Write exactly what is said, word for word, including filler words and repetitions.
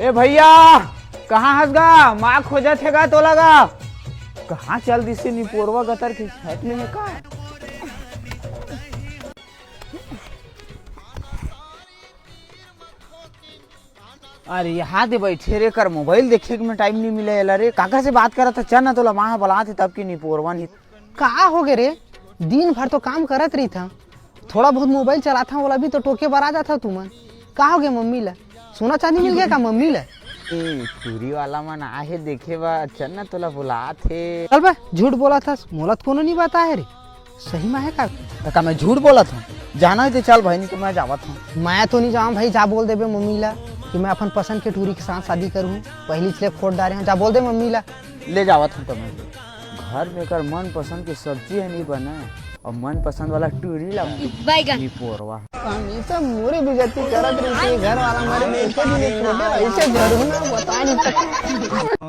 ए भैया, कहाँ हस गा? माँ खोजत हे गा तोला गा। कहाँ चल दिसे निपोरवा गतर के छत में हे का? अरे यहाँ दे बैठे रे, कर मोबाइल देखे के में टाइम नहीं मिले एला रे। काकर से बात करत हे? चल ना, तोला माँ ह बलात हे तब की निपोरवा नहीं। का हो गे रे? दिन भर तो काम करत रहिथंव, थोड़ा बहुत मोबाइल चलाथंव, ओला भी तो टोके बर आ जाथव तुमन। का हो गे मम्मी ला? सोना चांदी मिल गे का मम्मी ला? ए, टूरी वाला मन आहे देखे बर, चल ना, तोला बुलात हे। चल बे, झूठ बोलत हस, मोला तो कोनो नहीं बताए रे। सही में हे का? त का मैं झूठ बोलत हंव? जाना हे ते चल भाई, नहीं तो मैं जावत हंव। मैं तो नहीं जावंव भाई, जा बोल देबे मम्मी ला कि मैं अपन पसंद के टूरी के साथ शादी करहूँ। पहली slap खोट डारे हंव, जा बोल दे मम्मी ला। ले जावत हंव त मैं। घर में एकर मनपसंद के सब्जी ह नहीं बने, अउ मनपसंद वाला टूरी ला बैगन। निपोरवा। हमेशा मोरे बेइज्जती करत रहिथे घर वाला, मारे ऊपर भी नहीं छोड़े, ऐसे घर हो ना, बता नहीं सकते।